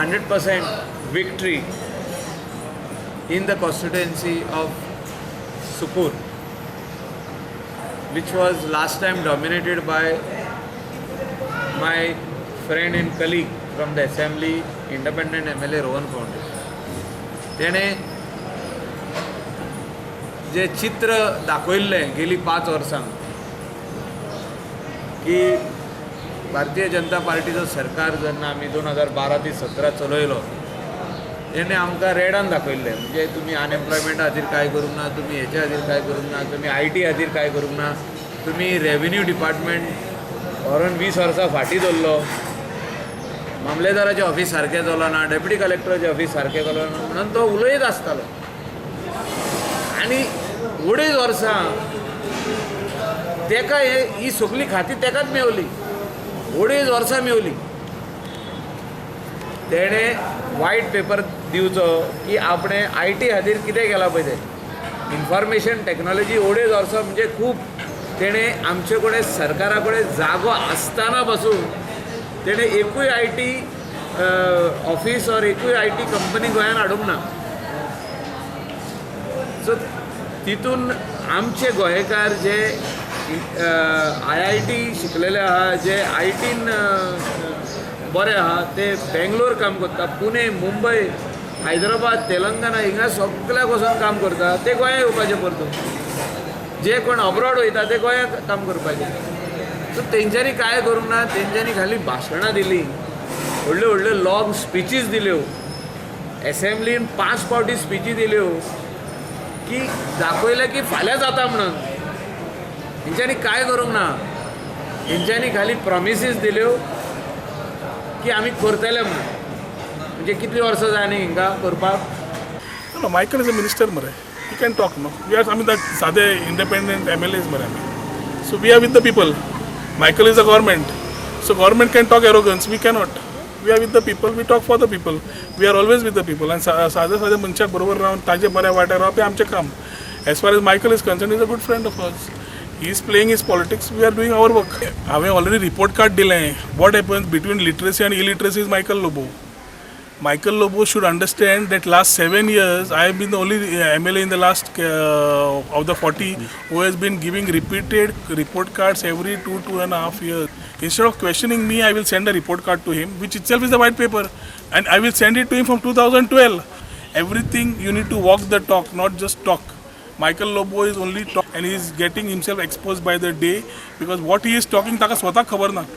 100% victory in the constituency of Sukur, which was last time dominated by my friend and colleague from the assembly, independent MLA Rohan Khaunte. तेणें जें चित्र दाखयल्लें गेलीं 5 वर्सां की भारतीय जनता पार्टीचो सरकार जेन्ना आमी 2012 ते 17 चलयलो, तेणें आमकां रेडान दाखयल्लें, म्हणजे तुमी अनएम्प्लॉयमेंटा खातीर कांय करूंक ना, तुमी हेच्या खातीर कांय करूंक ना, तुमी IT खातीर कांय करूंक ना, तुमी रेवेन्यू डिपार्टमेंट व्हरून 20 वर्सां फाटीं दवरलो, मामलेदाराचें ऑफीस सारकें चलना, डेप्युटी कलेक्टराचें ऑफीस सारकें चलना म्हणून तो उलयत आसतालो. आनी अडेज वर्सां तेका हे ही सगळी खाती तेकाच मेवली, अडेज वर्सां मेवली. तेणें वायट पेपर दिवचो की आपणें IT खातीर कितें केलां पळय तें. इन्फॉर्मेशन टॅक्नॉलॉजी अडेज वर्सां म्हणजे खूब. तेणें आमचे कडेन, सरकारा कडेन जागो आसतना पासून तेणें एकूय IT office or एकूय IT company गोंयांत हाडूंक ना. सो तितून आमचे गोंयकार जे आयआयटी शिकलेले आहा, जे आयटीन बरे आहा, ते बेंगलोर काम करता, पुणे, मुंबय, हैदराबाद, तेलंगना, हिंगा सगळ्याक वचोन काम करता. ते गोंया येवपाचे परतून. जे कोण अब्रॉड वयता ते गोंयांत काम करपाचे. सो तेंच्यांनी कांय करूंक ना. तेंच्यांनी खाली भाशणां दिलीं, व्हडल्यो व्हडल्यो लॉंग स्पिचीस दिल्यो, एसेंब्लीन पांच फावटी स्पिची दिल्यो की दाखयलें की फाल्यां जाता म्हणून. तेंच्यांनी कांय करूंक ना. तेंच्यांनी खाली प्रॉमिसीस दिल्यो की आमी करतले म्हणून. म्हणजे कितलीं वर्सां जाय न्ही हिंगा करपाक? No, Michael is a minister मरे. He can talk, no? We are, I mean, the साधे independent MLAs मरे आमी. So we are with the people. Michael is a government. So government can talk arrogance, we cannot. We are with the people, we talk for the people. We are always with the people. And साधे साधे मनशाक बरोबर रावन ताजे बऱ्या वाट्यार रावप हें आमचें काम. As far as Michael is concerned, he is a good friend of ours. He is playing his politics, we are doing our work. हांवें ऑलरेडी रिपोर्ट कार्ड दिलें. What happens between literacy and illiteracy is Michael Lobo. Michael Lobo should understand that last 7 years I have been the only MLA in the last of the 40 who has been giving repeated report cards every two, 2.5 years. Instead of questioning me, I will send a report card to him, which itself is a white paper, and I will send it to him from 2012. Everything you need to walk the talk, not just talk. Michael Lobo is only talk and he is getting himself exposed by the day because what he is talking, ताका स्वताक खबर ना.